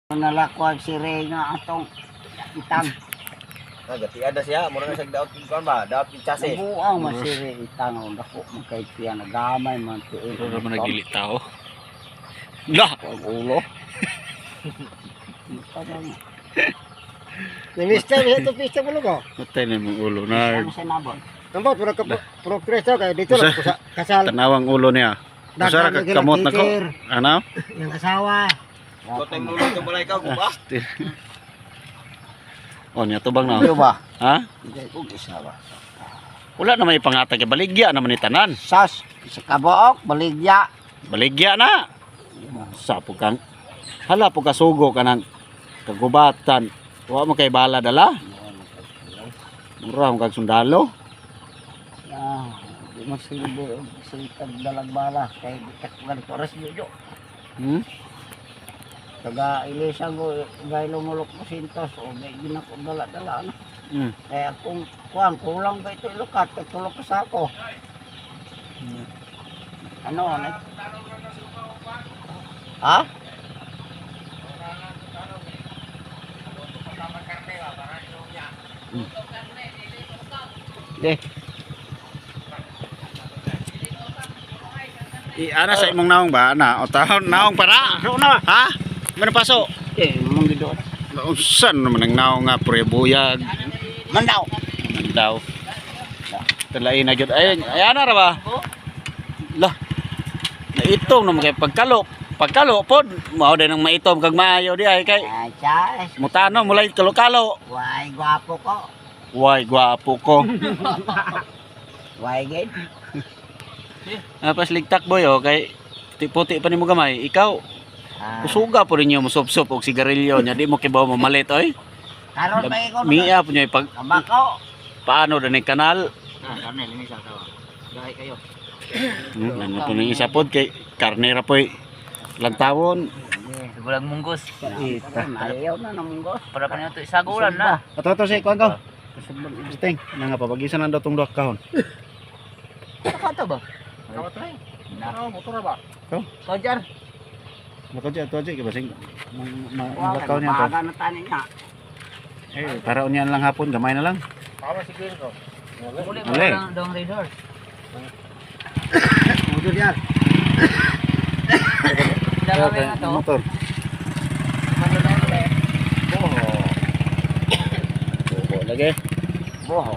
Nalakwag si Ray nga atong itang. Nagatian na siya, mura na siya daot kuan ba, daot yung chassis. Buang man si Ray itang ang dako man kay siya nagamay man tiil. Pero naman nagdili tao. Lah, Ang ulo. Ni Mister, ito pista mo ko. Matay na imong ulo na. Ano sa nabot? Nambot mura ka progreso kay dito lang ko sa kasal. Tanawang ulo niya. Usa ra ka kamot na ko. Ano? Yung asawa. Koteng mulo ito balay ka, guba. Oh, niya tubang na. Ano ba? Ha? Hindi ko isa ba. Wala na may pangatag baligya naman ni tanan. Sas, sa kabuok, baligya. Baligya na. Sa po kang hala po kasugo kanang kagubatan. Wa mo kay bala dala. Mura mo kag sundalo. Ah, di mo silbi og siltag dalag bala kay takgan ko res jojo. Taga Ilesa go gaylo mulok ko sintos o may ginako dala dala ano. Kaya kung kuan kulang ba ito ilukat kay tulok ka sa ako. Ano ano? Ha? De. I ana sa imong naong ba ana o taon naong para? na. Ha? Mana paso? Eh, mong gido. Unsan naman ang naong nga pre buyag Mandaw. mandaw. Talain na gyud. Ay, ay ana ra ba? Lah. Naitong naman kay pagkalo. Pagkalo pod, mao din ang maitom kag maayo di ay kay Ay, chas. mutano mulay kalo-kalo. Way gwapo ko. Way gwapo ko. Way gid. Pas ligtak boy oh kay puti pa nimo gamay. Ikaw Ah, kusuga po ninyo mo og sigarilyo nya di mo kibaw mamalit oy. Karon pa ikaw. Mia po niya pag Kabako. paano din ang kanal. Ah, karne linis ang tawa. Gahi kayo. Ano po ning isa pod kay karne ra poy lantawon. Gulang munggos. Ita. Ayaw na ng munggos. Para pa nito isagulan na. Ato ato si kuan ko. Ting, nga pabagisan ang datong duha kahon. Kato ba? Kawato eh. Ano, motor ba? Kojar. Mako ato aja kay basing Wow, malakaw niya to. baga na tani nga. Eh, para unyan lang hapon, gamay na lang. Tama si Green ko. Uli Uli. pa lang dong resort. Mudol yan. Dalawa na to. Motor. Manunod eh. Buho lagi. Boho.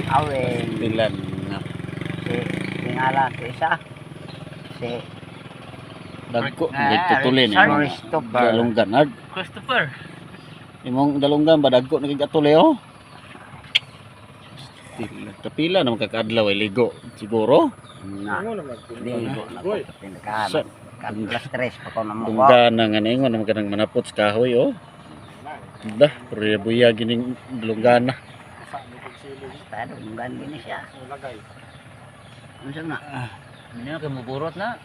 Aweng. Dilan na. Si tingalan ko isa. Si Dagko, Ah, nagtutulin Richard. eh. Christopher. Dalunggan nag. Christopher. Imong dalunggan ba dagko nagkatuli oh. Kapila na magkakaadlaw ay ligo siguro. Na. Ano naman? Ligo na ko. Pinakahan. Sa Alas tres pa ko na mo. dunggan nga ningon naman kanang manapot sa kahoy oh. Dah, purya buya gining dalunggana. Basta dunggan gini siya. Lagay. Ano siya na? Minyo kay muburot na.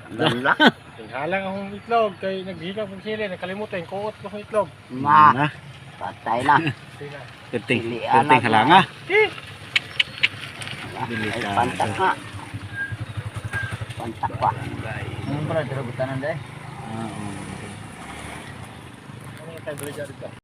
Ganlak. Tinghalang akong itlog kay naghikap kong sili, nakalimutan kuot ko akong itlog. Ma. Na, Patay na. Sila. perting, Pilian perting na. halanga. Ay, pantak na. Pantak pa. Ano pala dira butanan dai? Ah, oh. Ano yung tayo dito?